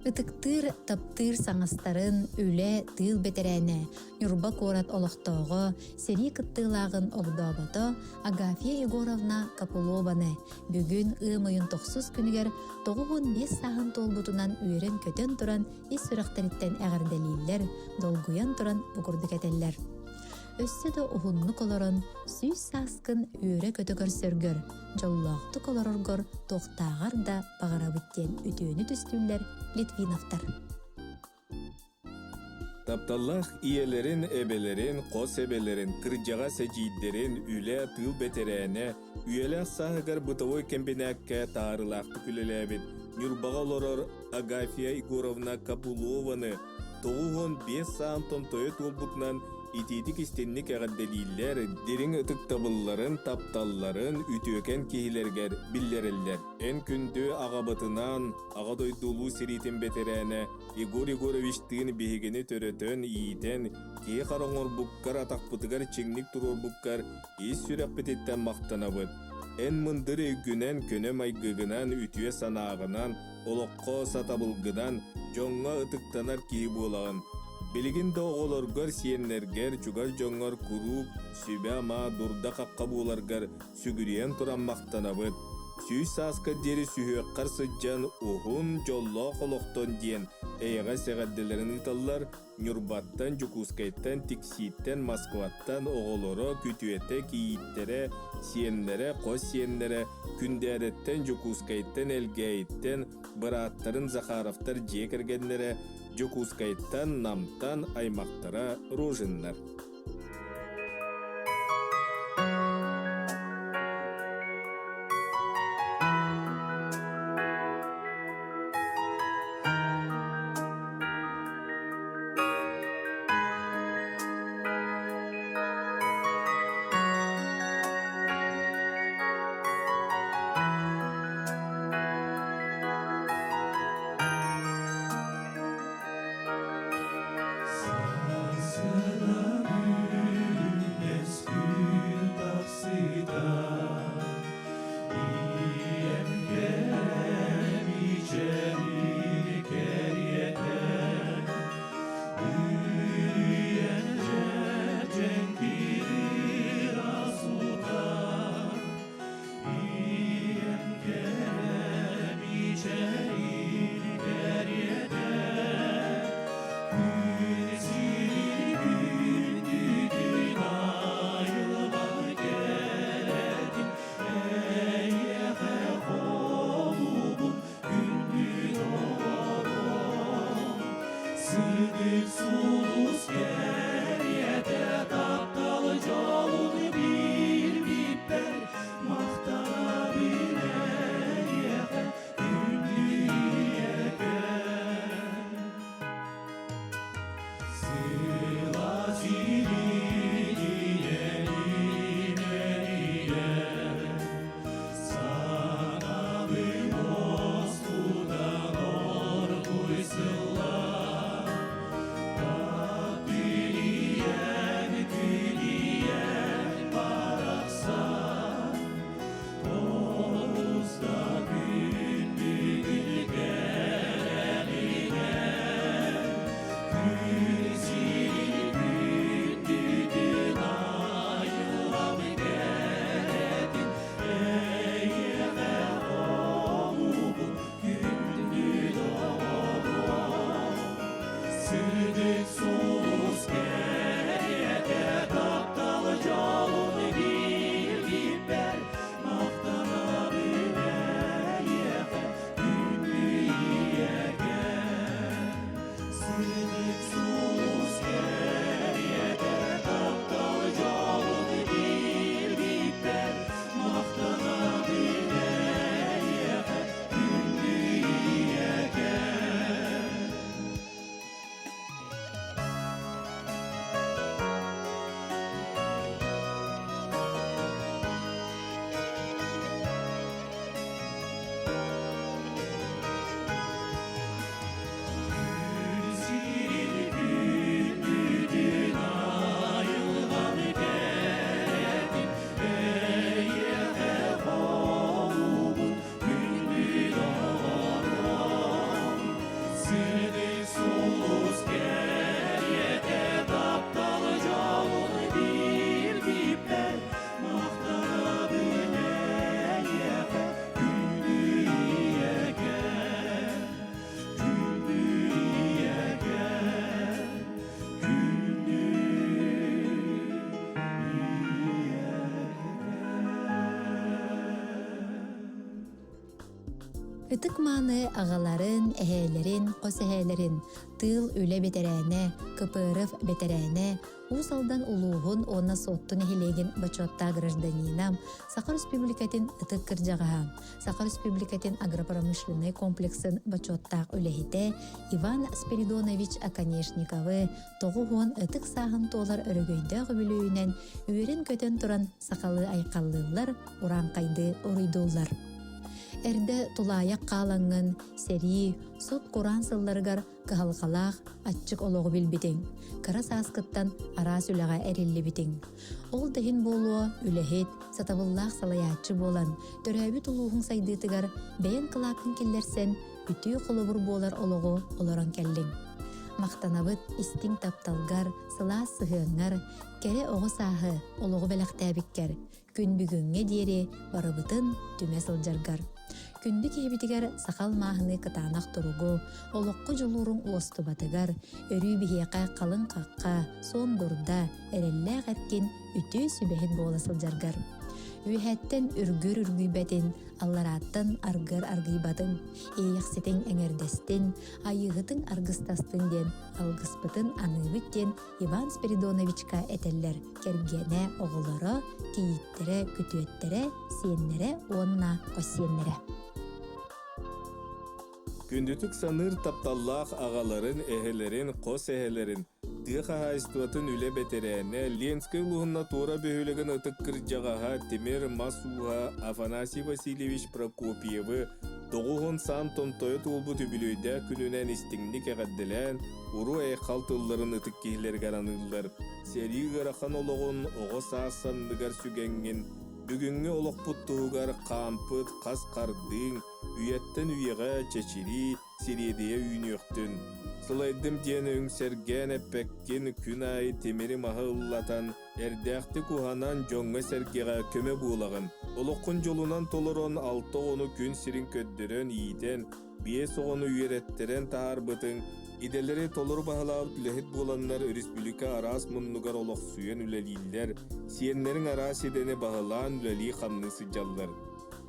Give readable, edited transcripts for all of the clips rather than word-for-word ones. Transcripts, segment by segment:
Ытыктыыр, таптыыр саҥастарын, үлэ, тыыл бэтэрээнэ, Ньурба куорат олохтооҕо, сэрии кыттыылааҕын огдообото Агафья Егоровна Копылованы бүгүн ыам ыйын тохсус күнүгэр 95 сааһын туолбутунан үөрэн-көтөн туран ис сүрэхтэриттэн эҕэрдэлииллэр, долгуйан туран бу курдук этэллэр. Өссө да уһуннук олорон, 100 сааскын үөрэ-көтө көрсөргөр, дьоллоохтук олороргор туохтааҕар да баҕарабыт диэн үтүөнү түстүүллэр Литвиновтар. Тапталлаах ийэлэрин, эбэлэрин, хос эбэлэрин, кырдьаҕас эдьиийдэрин, үлэ, тыыл бэтэрээнэ, үйэлээх сааһыгар бытовой кэмбинээккэ таарылаахтык үлэлээбит Ньурбаҕа олорор Агафья Егоровна Копылованы 95 саан томтойо туолбутунан итиитик-истинник эҕэрдэлииллэр, дириҥ ытыктабылларын, тапталларын үтүөкэн киһилэригэр биллэрэллэр. Эн күндү аҕабытынан, Аҕа дойду Улуу сэриитин бэтэрээнэ Егор Егоровичтыын биһигини төрөтөн, иитэн, киһи-хара оҥорбуккар, атахпытыгар чиҥник туруорбуккар ис сүрэхпититтэн махтанабыт. Эн мындыр өйгүнэн, көнө майгыгынан, үтүө санааҕынан, олоххо сатабылгынан дьоҥҥо ытыктанар киһи буолаҕын. Билигин да оҕолоргор, сиэннэргэр, чугас дьоҥҥор куруук сүбэ-ама, дурда-хахха буоларгар сүгүрүйэн туран махтанабыт. 100 сааска диэри сүһүөххэр сылдьан уһун, дьоллоох олохтон диэн эйэҕэс эҕэрдэлэрин ыыталлар Ньурбаттан, Дьокуускайтан, Тиксииттэн, Москваттан оҕолоро, күтүөтэ, кийииттэрэ, сиэннэрэ, хос сиэннэрэ, Күндээдэттэн, Дьокуускайтан, Элгээйиттэн, бырааттарын Захаровтар дьиэ кэргэннэрэ, Дьокуускайтан, Намтан аймахтара Рожиннар. Сарсыарда күлүмнэс күн тахсыыта Ийэм кэм ичэрин кэриэтэ Үрүйэн дьэҥкирир асута Ийэм кэрэм ичэрин кэриэтэ Күн сирин күндүтүн айылҕам кэрэтин Эйиэхэ холуубун күндү доҕорум Сырдык сулус кэриэтэ таптал дьолун билбиппэр Махтанабын эйиэхэ күндү ийэкэм Сыла сирин Санабын уоскутан оргууй сыллар. Ытык-мааны аҕаларын, эһээлэрин, хос эһээлэрин, тыыл үлэ бэтэрээнэ, КПРФ бэтэрээнэ, Уус Алдан улууһун уонна Суотту нэһилиэгин бочуоттаах гражданина, Саха Республикатын ытык кырдьаҕаһа, Саха Республикатын агропромышленнай комплексын бочуоттаах үлэһитэ Иван Спиридонович Оконешниковы 90 ытык сааһын туолар өрөгөйдөөх үбүлүөйүнэн үөрэн-көтөн туран сахалыы айхаллыыллар, урааҥхайдыы уруйдууллар. Эрдэ тулаайах хаалаҥҥын сэрии, сут-кураан сылларыгар кыһалҕалаах, аччык олоҕу билбитиҥ, кыра сааскыттан араас үлэҕэ эриллибитиҥ. Ол да иһин буолуо, үлэһит, сатабыллаах салайааччы буолан, төрөөбүт улууһуҥ сайдыытыгар бэйэҥ кылааккын киллэрсэн, үтүө холобур буолар олоҕу олорон кэллиҥ. Махтанабыт истиҥ тапталгар, сылаас сыһыаҥҥар, кэрэ оҕо сааһы, олоҕу бэлэхтээбиккэр, күн бүгүҥҥэ диэри барыбытын түмэ сылдьаргар. Күндү киһибитигэр саха алмааһыныы кытаанах туругу, олоххо дьулууруҥ уостубатыгар, өрүү биһиэхэ халыҥ хахха, суон дурда, эрэллээх эркин, үтүө сүбэһит буола сылдьаргар. Үөһэттэн үргүр үргүйбэтин, алларааттан аргыар аргыйбатын, иэйэхситиҥ эҥэрдэстин, айыыһытыҥ аргыстастын диэн алгыспытын аныыбыт диэн Иван Спиридоновичка этэллэр кэргэнэ, оҕолоро, кийииттэрэ, күтүөттэрэ, сиэннэрэ уонна хос сиэннэрэ. Күндүтүк саныыр тапталлаах аҕаларын, эһэлэрин, хос эһэлэрин, тыа хаһаайыстыбатын үлэ бэтэрээнэ, Ленскэй улууһун Туора бөһүөлэгин ытык кырдьаҕаһа тимир мас ууһа Афанасий Васильевич Прокопьевы 90 саан томтойо туолбут үбүлүөйдээх күнүнэн истиҥник эҕэрдэлээн, уруу-айхал тылларын ытык киһилэригэр аныыллар. Сэрии ыарахан олоҕун оҕо саас санныгар сүгэҥҥин, бүгүҥҥү олохпут туһугар хаампыт хас хардыыҥ, үйэттэн үйэҕэ чэчирии, сириэдийэ үүнүөхтүн. Сылайдым диэн үҥсэргээн эппэккин, күн аайы тимири маһы ыллатан, эрдээхтик уһанан дьоҥҥо-сэргэҕэ көмө буолаҕын. Олоххун дьолунан толорон алта оҕону күн сирин көрдөрөн, иитэн, биэс оҕону үөрэттэрэн таһаарбытыҥ, идэлэри толору баһылаабыт үлэһит буоланнар өрөспүүбүлүкэ араас муннугар олохсуйан үлэлииллэр, сиэннэриҥ араас идэни баһылаан үлэлии-хамныы сылдьаллар.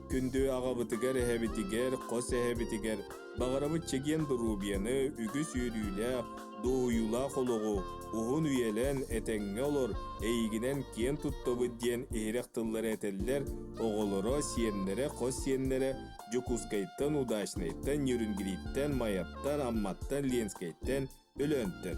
Күндү аҕабытыгар, эһэбитигэр, хос эһэбитигэр баҕарабыт чэгиэн доруобуйаны, үгүс үөрүүлээх, дуоһуйуулаах олоҕу, уһун үйэлэн, этэҥҥэ олор, эйигинэн киэн туттабыт диэн иһирэх тыллары этэллэр оҕолоро, сиэннэрэ, хос сиэннэрэ Дьокуускайтан, Удачнайтан, Нерюнгриттэн, Майаттан, Амматтан, Ленскэйтэн, Өлөөнтөн.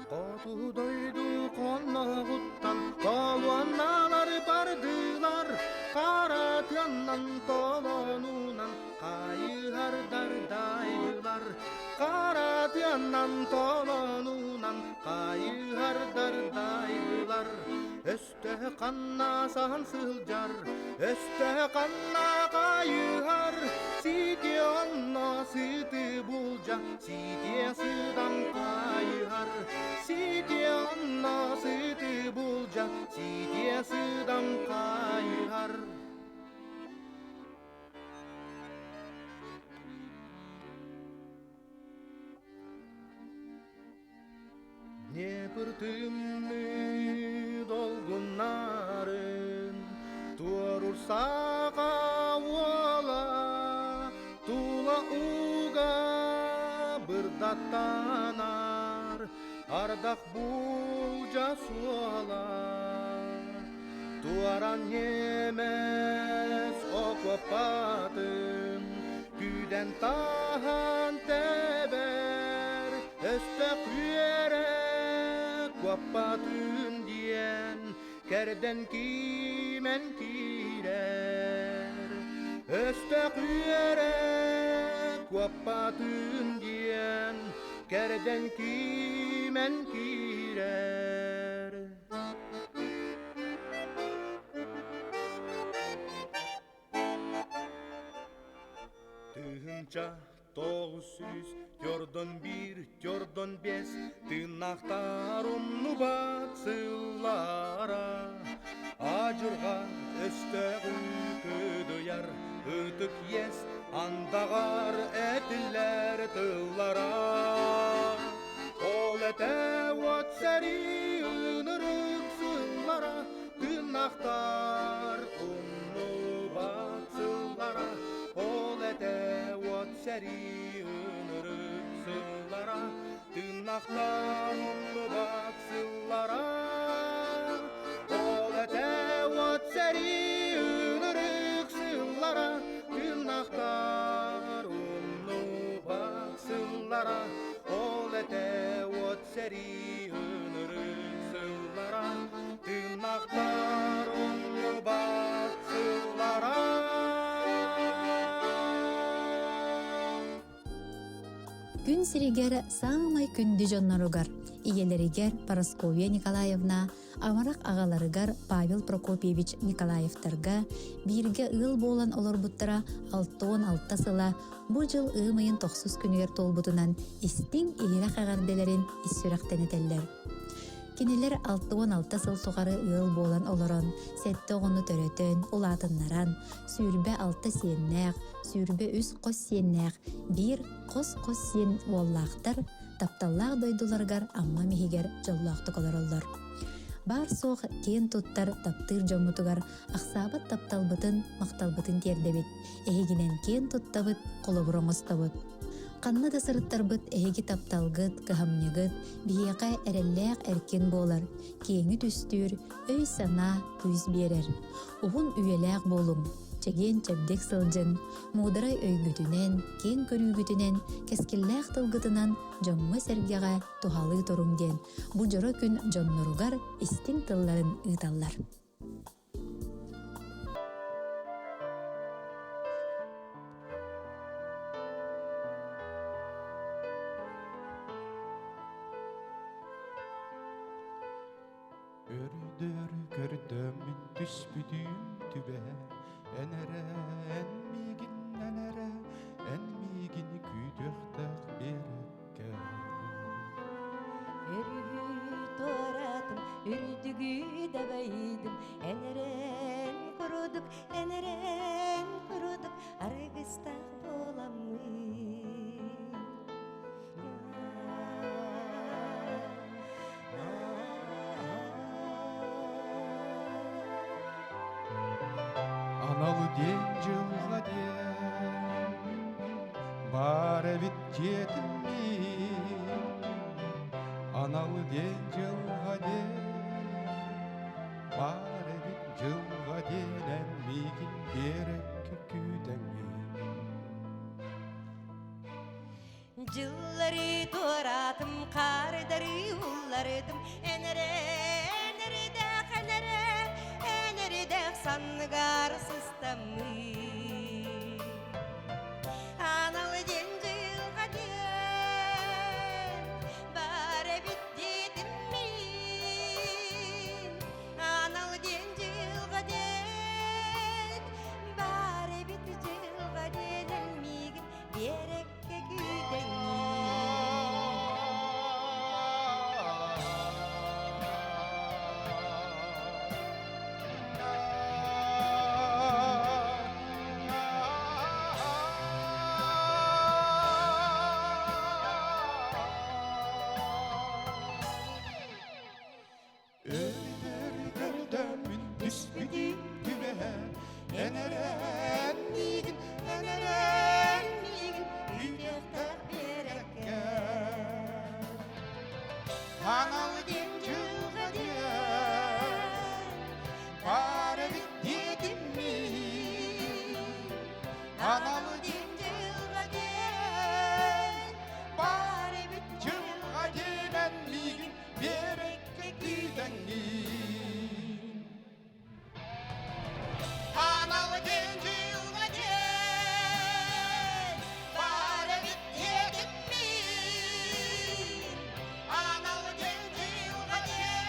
Хоту дойду хонноҕуттан холуонналар бардылар, хара тыаннан толонунан хайыһардар дайдылар, хара тыаннан толонунан хайыһардар дайдылар. Өстөһө ханна саһан сылдьар, өстөһө ханна хайыһар, ситиэ онно сыты булдьа, ситиэ сыдан хайыһар, ситиэ онно сыты булдьа, ситиэ сыдан хайыһар. Днепр тымныы долгуннарын туоруур саха уола тула ууга бырдаттанар ардах булдьа суола туоран немец окуопатын күүдэн таһан тэбэр өстөх үөрэ куоппатын диэн кэрдэн киимэн киирэр өстөх үөрэ куоппатын диэн кэрдэн киимэн киирэр Тыһыынча 941, 45 тыыннаахтар умнубат сыллара адьырҕа өстөөҕү кыдыйар ытык иэс андаҕар этиллэр тыллара ол этэ уот сэрии ынырык сыллара тыыннаахтар умнубат сыллара ол. сыллара, тыыннахтар умнубат сыллара. Ол этэ уот сэрии ынырык сыллара, тыыннахтар умнубат сыллара. Ол этэ уот сэрии ынырык сыллара, тыыннахтар умнубат сыллара. Күн сиригэр саамай күндү дьонноругар, ийэлэригэр Парасковья Николаевна, амарах аҕаларыгар Павел Прокопьевич Николаевтарга бииргэ ыал буолан олорбуттара 66 сыла бу дьыл ыам ыйын тохсус күнүгэр туолбутунан истиҥ иһирэх эҕэрдэлэрин ис сүрэхтэн этэллэр. Кинилэр 66 сыл тухары ыал буолан олорон, сэттэ оҕону төрөтөн, улаатыннаран, 26 сиэннээх, 23 хос сиэннээх, биир хос-хос сиэн уоллаахтар тапталлаах дойдуларыгар Амма иһигэр дьоллоохтук олороллор. Баар-суох киэн туттар таптыыр дьоммутугар ахсаабат тапталбытын, махталбытын тиэрдэбит, эһигинэн киэн туттабыт, холобур оҥостобут. Ханна да сырыттарбыт эһиги тапталгыт, кыһамньыгыт биһиэхэ эрэллээх эркин буолар, киэҥи түстүүр, өй-санаа, күүс биэрэр. Уһун үйэлээх буолуҥ, чэгиэн-чэбдик сылдьыҥ, муударай өйгүтүнэн, киэҥ көрүүгүтүнэн, кэскиллээх тылгытынан дьоҥҥо-сэргэҕэ туһалыы туруҥ диэн бу дьоро күн дьонноругар истиҥ тылларын ыыталлар. Өрдөр көрдөммүн түспүтүм түбэһэ Эн эрэ, эн миигин, эн эрэ, эн миигин күүтүөхтээх биэрэккэ. Өрүһү туоратым, үрдүгү дабайдым, эн эрэн курдук, эн эрэн курдук аргыстаах буоламмын. Анал диэн дьылҕа диэн баар эбит дьиэтим мин Анал диэн дьылҕа диэн баар эбит дьылҕа диэн эн миигин биэрэккэ күүтэҥҥин Дьыллары туораатым, хаардары уллардым, эн эрэ, эн эрэдээх, эн эрэ, эн эрэдээх санныгар сыстаммын. Анал диэн дьылҕа диэн бар эбит диэтим мин. Анал диэн дьылҕа диэн бар эбит дьылҕа диэн эн миигин биэрэк Өлөр көрдөммүн түспүтүм түбэһэ Эн эрэн миигин, эн эрэн миигин Күүтүөхтээх биэрэккэ Анал диэн дьылҕа диэн Баар эбит диэтим мин Анал диэн дьылҕа диэн Баар эбит дьылҕа диэн эн миигин Биэрэккэ күүтэҥҥин Анал диэн дьылҕа диэн Баар эбит диэтим мин Анал диэн дьылҕа диэн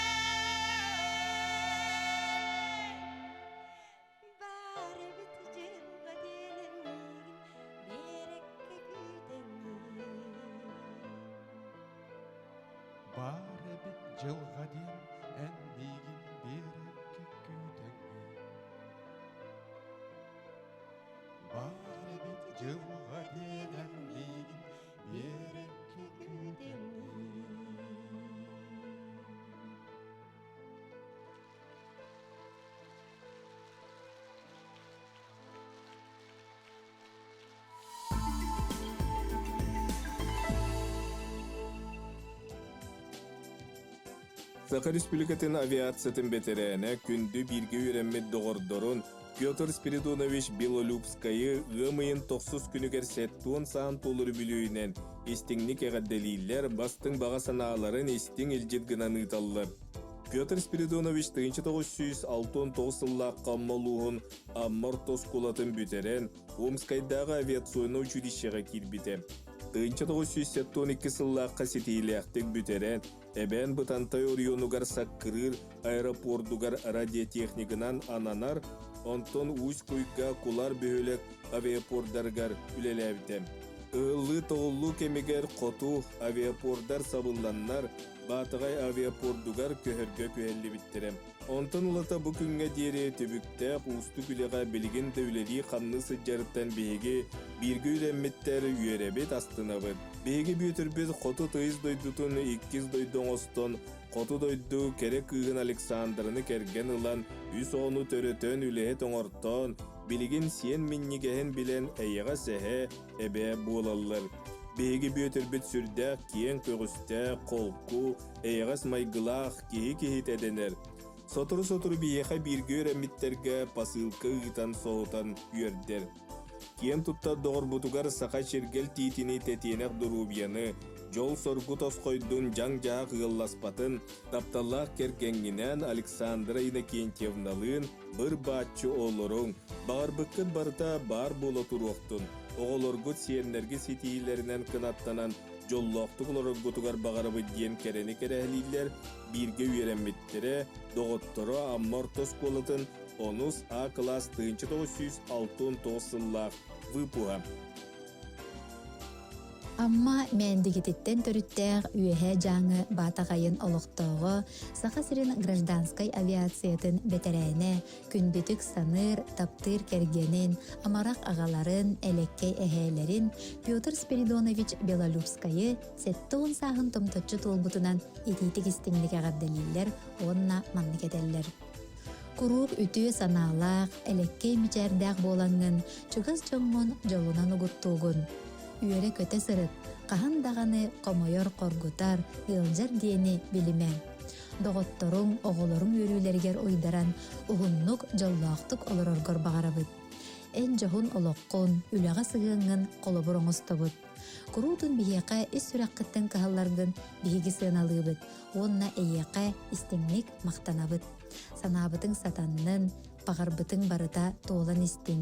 Баар эбит дьылҕа диэн миигин биэрэккэ күүтэҥҥин Баар эбит дьылҕа диэн эн миигин биэрэккэ күүтэҥҥин Баар эбит дьылҕа диэн эн миигин биэрэккэ күүтэҥҥин Саха Республикатын авиациятын бэтэрээнэ, күндү бииргэ үөрэммит доҕордорун Петр Спиридонович Белолюбскайы ыам ыйын тохсус күнүгэр сэттион саан туолар үбүлүөйүнэн истиҥник эҕэрдэлииллэр, бастыҥ баҕа санааларын истиҥ илдьит гынан ыыталлар. Петр Спиридонович 1969 сыллаахха Амма улууһун Амма орто оскуолатын бүтэрэн, Омскайдааҕы авиационнай училищеҕа киирбитэ. 1972 сыллаахха ситиһиилээхтик бүтэрэн, Эбээн Бытантай оройуонугар Саккырыыр аэропордугар радиотехнигынан ананар, онтон Усть-Куйга Кулар бөһүөлэк авиапордарыгар үлэлээбитэ. Ыһыллыы-тоҕуллуу кэмигэр хоту авиапордар сабылланнар, Баатаҕай авиапордугар көһөргө күһэллибиттэрэ. Онтон ылата бу күҥҥэ диэри түбүктээх уустук үлэҕэ билигин да үлэлии-хамныы сылдьарыттан биһиги бииргэ үлэммиттэр үөрэбит, астынабыт. Биһиги Бүөтүрбүт хоту тыйыс дойдутун иккис дойду оҥостон, хоту дойду кэрэ кыыһын Александраны кэргэн ылан, үс оҕону төрөтөн, үлэһит оҥортоон, билигин сиэн минньигэһин билэн эйэҕэс эһэ, эбээ буолаллар. Биһиги Бүөтүрбүт сүрдээх киэҥ көҕүстээх, холку, эйэҕэс майгылаах киһи киһитэ дэнэр. Сотору-сотору биһиэхэ бииргэ үөрэммиттэргэ посылка ыытан соһутан үөрдэр. Киэн туттар доҕорбутугар саха чиргэл тиитини тэтиэнэх доруобуйаны, дьол-соргу тосхойдун дьаҥ-дьаһах ыалласпатын, тапталлаах кэргэҥҥинээн Александра Иннокентьевналыын быр-бааччы олоруҥ, баҕарбыккыт барыта баар буола туруохтун, оҕолоргут сиэннэргит ситиһиилэринэн кынаттанан дьоллоохтук олороргутугар баҕарабыт диэн кэрэни кэрэһэлииллэр, бииргэ үөрэммиттэрэ, доҕотторо Амма орто оскуолатын онус А кылаас 1969 сыллаах выпуһа. Амма Мээндигититтэн төрүттээх Үөһээ Дьааҥы Баатаҕайын олохтооҕо, Саха сирин гражданскай авиациятын бэтэрээнэ, күндүтүк саныыр, таптыыр кэргэнин, амарах аҕаларын, элэккэй эһээлэрин Петр Спиридонович Белолюбскайы 70 сааһын томточчу туолбутунан итиитик истиҥник эҕэрдэлииллэр уонна маннык этэллэр. Куруук үтүө санаалаах, элэккэй мичээрдээх буолаҥҥын, чугас дьоҥҥун дьолунан угуттуугун. Үөрэ-көтө сырыт, хаһан даҕаны хомойор-хоргутар, ыалдьар диэни билимэ. Доҕотторуҥ, оҕолоруҥ үөрүүлэригэр уйдаран, уһуннук, дьоллоохтук олороргор баҕарабыт. Эн дьоһун олоххун, үлэҕэ сыһыаҥҥын холобур оҥостобут. Куруутун биһиэхэ ис сүрэххиттэн кыһалларгын биһиги сыаналыыбыт уонна эйиэхэ истиҥник махтанабыт. Санаабытыҥ сатаннын, баҕарбытыҥ барыта туолан истиҥ.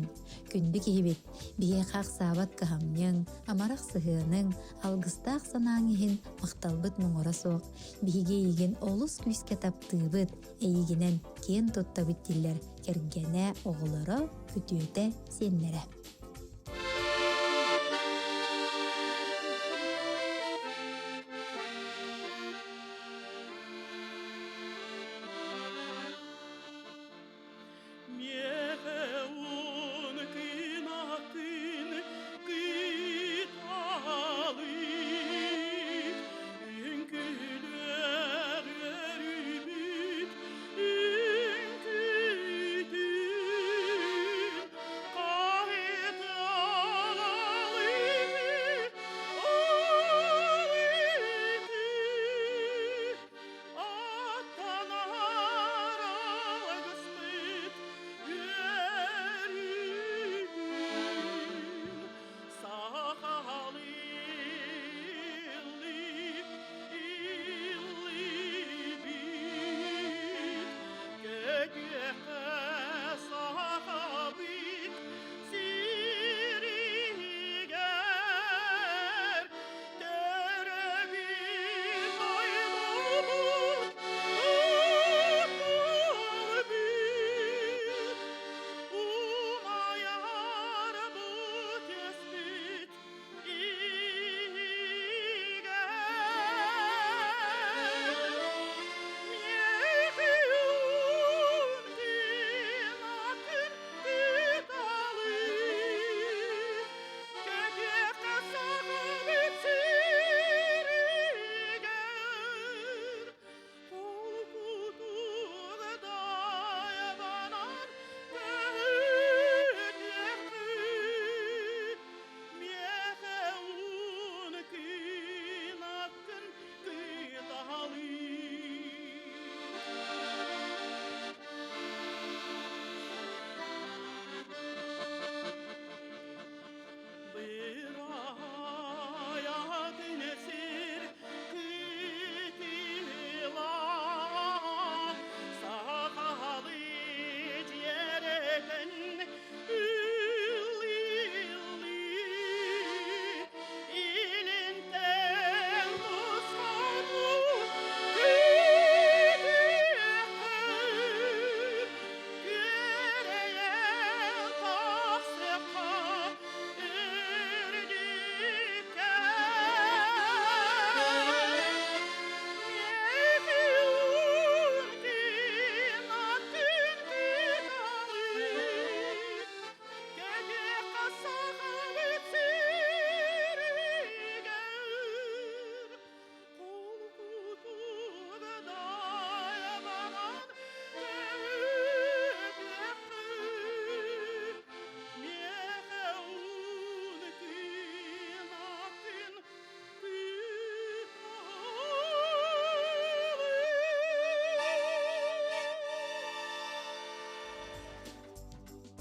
Күндү киһибит, биһиэхэ ахсаабат кыһамньыҥ, амарах сыһыаныҥ, алгыстаах санааҥ иһин махталбыт муҥура суох. Биһиги эйигин олус күүскэ таптыыбыт, эйигинэн киэн туттабыт дииллэр кэргэнэ, оҕолоро, күтүөтэ, сиэннэрэ.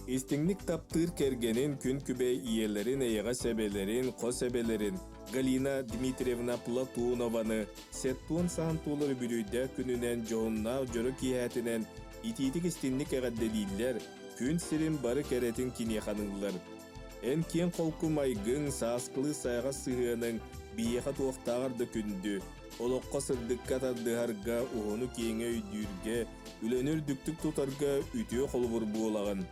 Истиҥник таптыыр кэргэнин күн күбэй ийэлэрин эйэҕэс эбэлэрин, хос эбэлэрин Галина Дмитриевна Платонованы сэттуон саһан туолар үбүлүөйдээх күнүнэн дьоһуннаах дьоро киэһээтинэн итиитик истинник эҕэрдэлииллэр, күн сирин бары кэрэтин киниэхэ аныыллар. Эн киэҥ холку майгыҥ, сааскылыы сайаҕас сыһыаныҥ биһиэхэ туохтааҕар да күндү. Олоххо сырдыкка тардыһарга, уһуну-киэҥи өйдүүргэ, үлэни үрдүктүк тутарга үтүө холобур буолаҕын.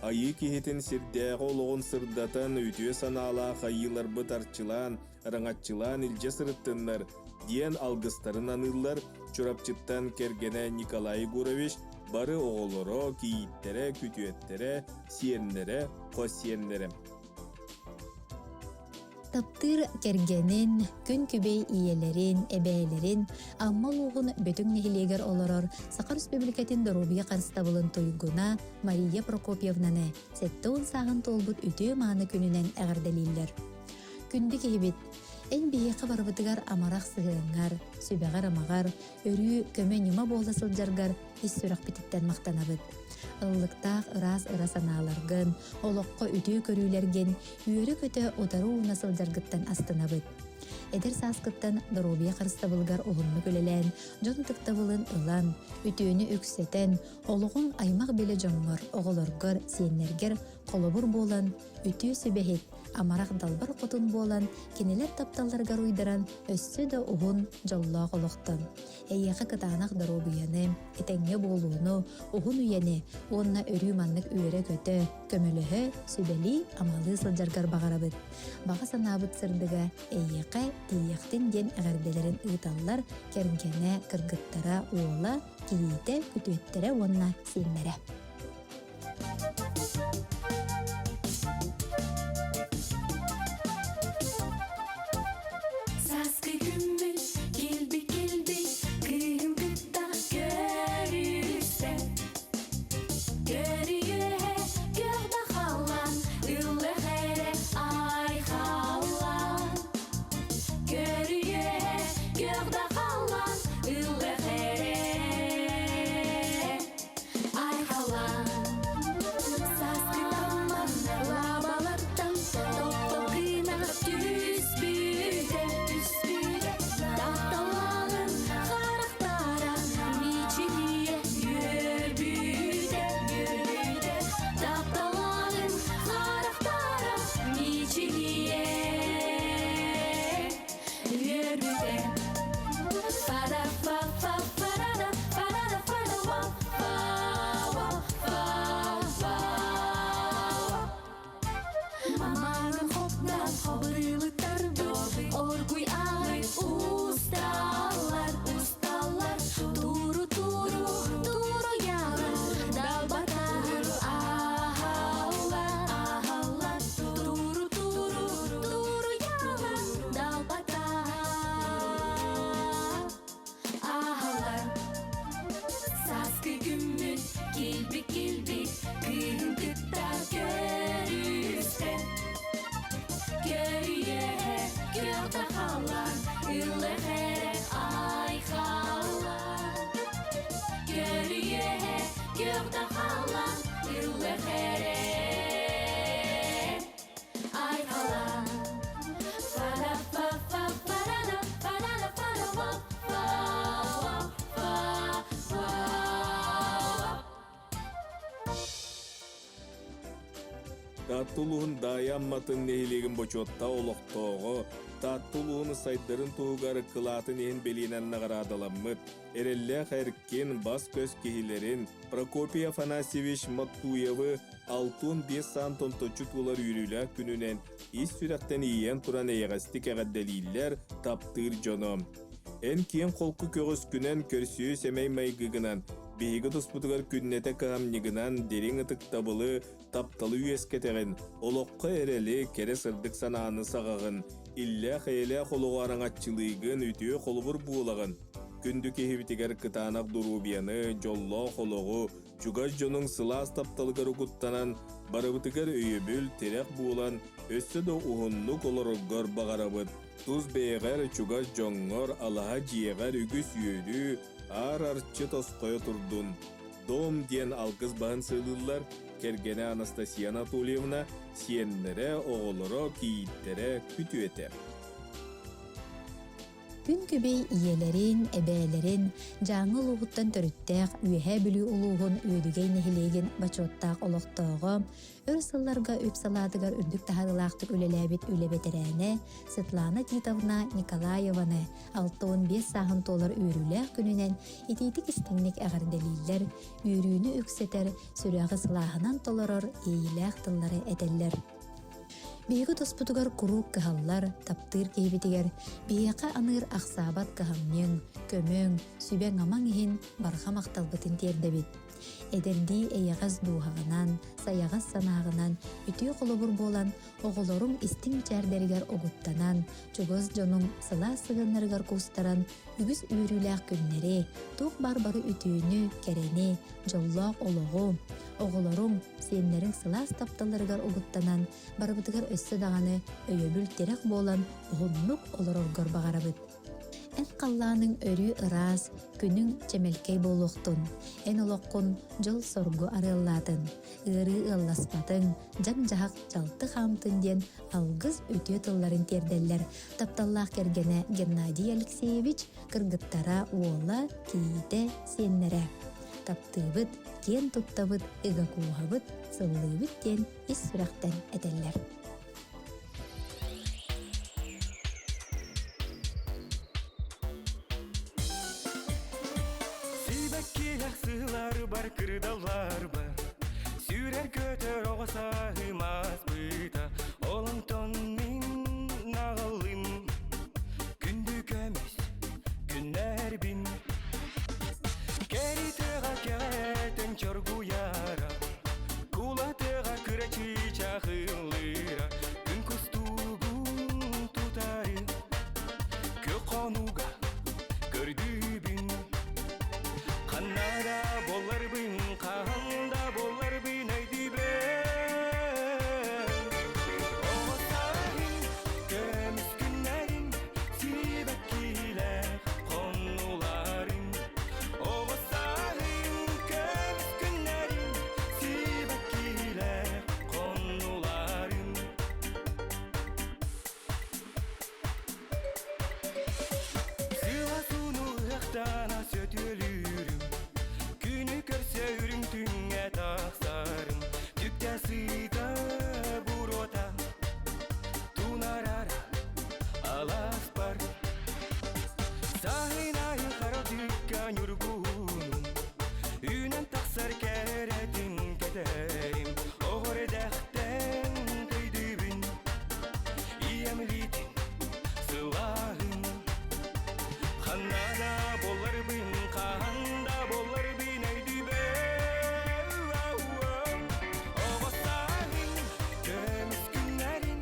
Айыы киһитин сирдээҕи олоҕун сырдатан, үтүө санаалаах айыыларбыт арчылаан, араҥаччылаан илдьэ сырыттыннар, диэн алгыстарын аныыллар Чурапчыттан кэргэнэ Николай Егорович, бары оҕолоро, кийииттэрэ, күтүөттэрэ, сиэннэрэ, хос сиэннэрэ. Таптыыр кэргэнин, күн күбэй ийэлэрин, эбээлэрин Амма улууһун Бөтүҥ нэһилиэгэр олорор Саха Республикатын доруобуйа харыстабылын туйгуна Мария Прокопьевнаны 70 сааһын туолбут үтүө-мааны күнүнэн эҕэрдэлииллэр. Күндү киһибит, эн биһиэхэ барыбытыгар амарах сыһыаҥҥар, сүбэҕэр-амаҕар, өрүү көмө-ньыма буола сылдьаргар ис сүрэхпититтэн махтанабыт. Ыллыктаах ыраас ыра санааларгын, олоххо үтүө көрүүлэргин үөрэ-көтө утары ууна сылдьаргыттан астынабыт. Эдэр сааскыттан доруобуйа харыстабылыгар уһуннук үлэлээн, дьон ытыктабылын ылан, үтүөнү үксэтэн, олоҕуҥ аймах-билэ дьоҥҥор, оҕолоргор, сиэннэргэр холобур буолан, үтүө сүбэһит, амарах далбар хотун буолан, кинилэр тапталларыгар уйдаран, өссө да уһун, дьоллоох олохтон. Эйиэхэ кытаанах доруобуйаны, этэҥҥэ буолууну, уһун үйэни уонна өрүү маннык үөрэ-көтө, көмөлөһө, сүбэлии-амалыы сылдьаргар баҕарабыт. Баҕа санаабыт сырдыга эйиэхэ тиийиэхтин диэн эҕэрдэлэрин ыыталлар кэргэнэ, кыргыттара, уола, кийиитэ, күтүөттэрэ уонна сиэннэрэ. Сааскы күммүт килбик-килбик кыыһым кытта көрүстэ. Көрүөһэ күөх да халлаан, ыллыах эрэ айхаллаан. Көрүөһэ күөх да халлаан, ыллыах эрэ айхаллаан. Сааскы таммах лабалартан топ-топ гына түспүтэ, түспүтэ. Тапталлааҕын харахтара мичилийэ үөрбүтэ, үөрбүтэ. Тапталлааҕын харахтара мичилийэ үөрбүтэ. Па-да-па-па-па-да-да, па-да-да-па-да-ва, па-ва, па-ва. Маманым хоптан хабырылыттарбыт, оргуй аҕай усталлар, усталлар, туру-туру, туруйалар, далбатар аһаллар, аһаллар, туру-туру, туруйалар, далбатар аһаллар. Сааскы күммүт килбик-килбик кыыһын кытта көрүстэ. Көрүөһэ күөх да халлаан, ыллыах эрэ айхаллаан. Көрүөһэ күөх да халлаан, ыллыах эрэ айхаллаан. Па-да-па-па-па-да-да, па-да-да-па-да-ва, па-ва, па-ва. Таатта улууһун Даайа Амматын нэһилиэгин бочуоттаах олохтооҕо, Таатта улууһун сайдарын туһугар кылаатын иһин бэлиэнэн наҕараадаламмыт, эрэллээх эркин, бас-көс киһилэрин Прокопий Афанасьевич Моттуевы 65 саан томточчу туолар үөрүүлээх күнүнэн ис сүрэхтэн иэйэн туран эйэҕэстик эҕэрдэлииллэр таптыыр дьоно. Эн киэҥ-холку көҕүскүнэн, көрсүө сэмэй майгыгынан, биһиги туспутугар күннэтэ кыһамньыгынан дириҥ ытыктабылы, тапталы үөскэтэҕин, олоххо эрэли, кэрэ сырдык санааны саҕаҕын, иллээх-эйэлээх олоҕу араҥаччылыыгын, үтүө холобур буолаҕын. Күндү киһибитигэр кытаанах доруобуйаны, дьоллоох олоҕу, чугас дьонуҥ сылаас тапталыгар угуттанан, барыбытыгар өйөбүл, тирэх буолан, өссө да уһуннук олороргор баҕарабыт. Тус бэйэҕэр, чугас дьоҥҥор, алаһа дьиэҕэр үгүс үөрүү, аар арчы тосхойо турдун. Дом диэн алгыс баһын сыалыыллар. кэргэнэ Анастасия Анатольевна, сиэннэрэ, оҕолоро, кийииттэрэ, күтүөтэ. Күн күбэй ийэлэрин, эбээлэрин, Дьааҥы улууһуттан төрүттээх Үөһээ Бүлүү улууһун Үөдүгэй нэһилиэгин бочуоттаах олохтооҕо, өр сылларга үп салаатыгар үрдүк таһаарыылаахтык үлэлээбит үлэ бэтэрээнэ Светлана Титовна Николаеваны 65 сааһын туолар үөрүүлээх күнүнэн итиитик-истиҥник эҕэрдэлииллэр, үөрүүнү үксэтэр, сүрэҕи сылааһынан толорор иэйиилээх тыллары этэллэр. Биһиги туспутугар куруук кыһаллар, таптыыр киһибитигэр биһиэхэ аныыр ахсаабат кыһамньыҥ, көмөҥ, сүбэҥ-амаҥ иһин барҕа махталбытын тиэрдэбит. Эдэрдии эйэҕэс дууһаҕынан, сайаҕас санааҕынан үтүө холобур буолан, оҕолоруҥ истиҥ мичээрдэригэр угуттанан, чугас дьонуҥ сылаас сыһыаннарыгар куустаран, үгүс үөрүүлээх күннэри, туох баар бары үтүөнү, кэрэни, дьоллоох олоҕу, оҕолоруҥ, сиэннэриҥ сылаас тапталларыгар угуттанан, барыбытыгар өссө даҕаны өйөбүл-тирэх буолан уһуннук олороргор баҕарабыт. Эн халлааныҥ өрүү ыраас, күнүҥ чэмэлкэй буолуохтун. Эн олоххун дьол-соргу арыаллаатын. Ыарыы ыалласпатыҥ, дьаҥ-дьаһах дьалты хаамтын диэн алгыс үтүө тылларын тиэрдэллэр тапталлаах кэргэнэ Геннадий Алексеевич, кыргыттара, уола, кийиитэ, сиэннэрэ. Таптыыбыт, киэн туттабыт, ыга кууһабыт, сыллыыбыт диэн ис сүрэхтэн этэллэр. Сибэккилэх сыыларбар кырдалларбар Сүүрэр көтөр оҕо сааһым ааспыта Ол онтон мин наҕылым Күндү көмүс күннэрбин Кэритыаҕа кэҕэтэн чоргуйара Кулатыаҕа кыра чыычаах ыллыыра Күн кустугун тутары Күөх хонууга көрдүүбүн Ханна да буоларбын, хаһан да буоларбын өйдүүбүн Оҕо сааһым көмүс күннэрим сибэккилээх хоннуларым Оҕо сааһым көмүс күннэрим сибэккилээх хоннуларым Сыла-сууну ыһыктана сөтүөлүүрүм, Күнү көрсө үрүҥ түҥҥэ тахсарым, Түктэ сыта буруота, тунарара аласпар. Саһын айы хара түккэ ньургуһунум, Үүнэн тахсар кэрэтин кэтэрим, Оҕор эдэхтэн өйдүүбүн, Ийэм илиитин сылааһын Ханна да буоларбын, хаһан да буоларбын өйдүүбүн Оҕо сааһым көмүс күннэрин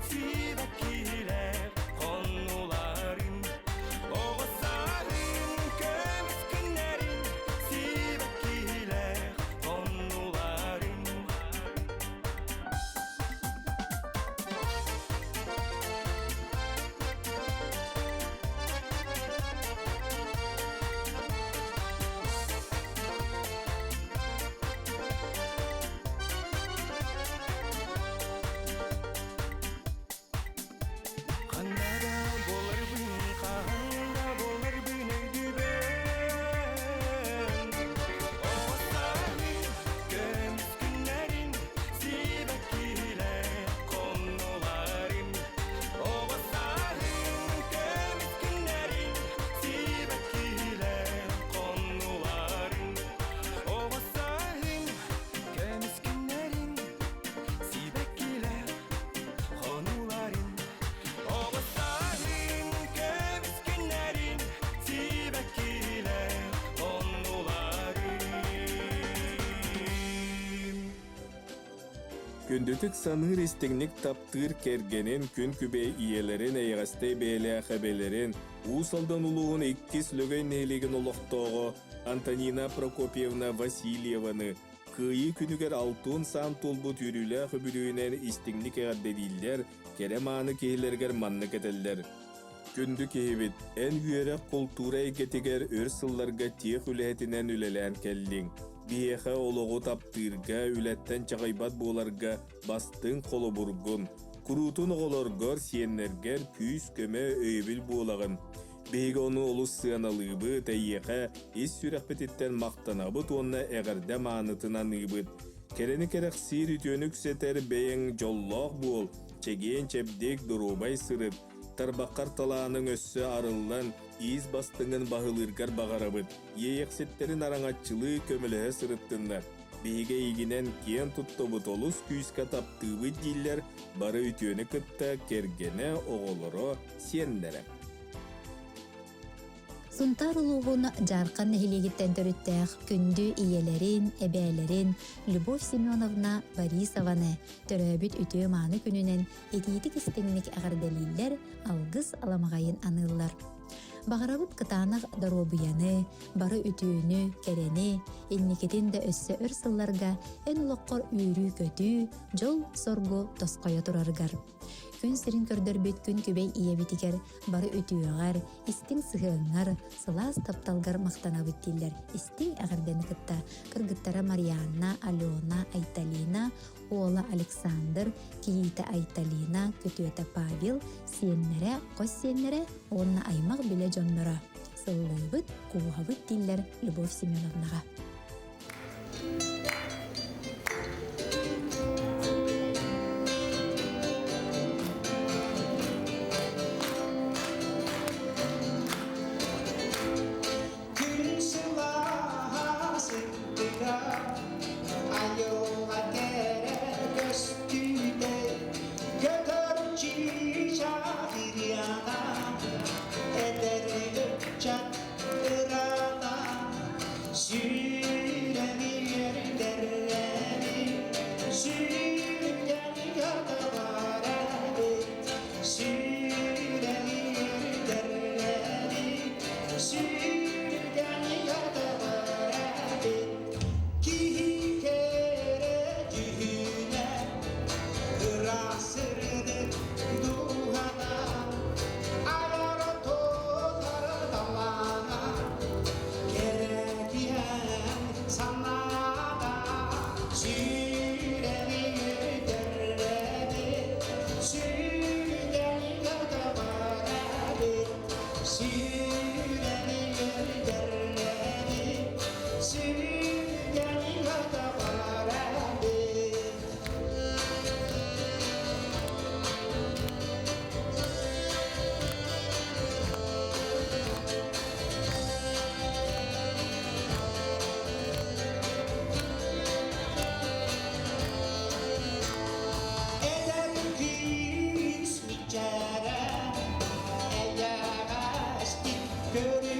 сибэккилэр хоннуларын Оҕо сааһым көмүс күннэрин сибэккилэр хоннуларын Ханна да буоларбын, хаһан да буоларбын өйдүүбүн. Оҕо сааһым көмүс күннэрин сибэккилэр хоннуларым. Оҕо сааһым көмүс күннэрин сибэккилэр хоннуларым. Оҕо сааһым көмүс күннэрин сибэккилэр хонууларын. Оҕо сааһым көмүс күннэрин сибэккилэр хоннуларым. Күндүтүк саныыр истиҥник таптыыр кэргэнин, күн күбэй ийэлэрин, эйэҕэстэй бэйэлээх эбэлэрин, Уус Алдан улууһун иккис Лөгөй нэһилиэгин олохтооҕо Антонина Прокопьевна Васильеваны Кыайыы күнүгэр алтыан саан туолбут үөрүүлээх үбүлүөйүнэн истиҥник эҕэрдэлииллэр, кэрэ-мааны киһилэригэр маннык этэллэр. Күндү киһибит, эн үөрэх, култуура эйгэтигэр өр сылларга тех үлэһитинэн үлэлээн кэллиҥ. Биһиэхэ олоҕу таптыырга, үлэттэн чаҕыйбат буоларга бастыҥ холобургун. Куруутун оҕолоргор, сиэннэргэр күүс-көмө, өйөбүл буолаҕын. Биһиги ону олус сыаналыыбыт, эйиэхэ ис сүрэхпититтэн махтанабыт уонна эҕэрдэ маанытын аныыбыт. Кэрэни кэрэхсиир үтүөнү үксэтэр бэйэҥ дьоллоох буол, чэгиэн-чэбдик, доруобай сырыт, тарбаххар талааныҥ өссө арыллан, иис бастыҥын баһылыыргар баҕарабыт. Иэйэхситтэрин араҥаччылыы көмөлөһө сырыттыннар. Биһиги эйигинэн киэн туттабыт, олус күүскэ таптыыбыт дииллэр бары үтүөнү кытта кэргэнэ, оҕолоро, сиэннэрэ. Сунтаар улууһун Дьаархан нэһилиэгиттэн төрүттээх күндү ийэлэрин, эбээлэрин Любовь Семеновна Борисованы төрөөбүт үтүө-мааны күнүнэн итиитик-истиҥник эҕэрдэлииллэр, алгыс аламаҕайын аныыллар. Баҕарабыт кытаанах доруобуйаны, бары үтүөнү, кэрэни, инникитин да өссө өр сылларга эн олоххор үөрүү-көтүү, дьол-соргу тосхойо турарыгар. Күн сирин көрдөрбүт күн күбэй ийэбитигэр бары үтүөҕэр, истиҥ сыһыаҥҥар, сылаас тапталгар махтанабыт дииллэр истиҥ эҕэрдэни кытта кыргыттара Марианна, Алена, Айталина, уола Александр, кийиитэ Айталина, күтүөтэ Павел, сиэннэрэ, хос сиэннэрэ уонна аймах билэ дьонноро. Сыллыыбыт, кууһабыт дииллэр Любовь Семеновнаҕа. Күн сылааһа сыттыга, айылҕа кэрэ көстүүтэ, көтөр чыычаах ырыата, эдэр ыччат ырата, сүүрэни үөрдэррэни, сүүрдэн катабарабыт, сүүрэни үөрдэррэни, сүүрдэн катабарабыт, киһи кэрэ дьүһүнэ, ыраас сырдык дууһата, айар тутар талаана, кэрэтиэн санаата, сүүрэни үөрдэррэбит, сүүрдэн катабарабыт, сүүрэни үөрдэррэбит, сүүрдэн катабарабыт. Эдэр күүс мичээрэ, эйэҕэстик көрүстэ.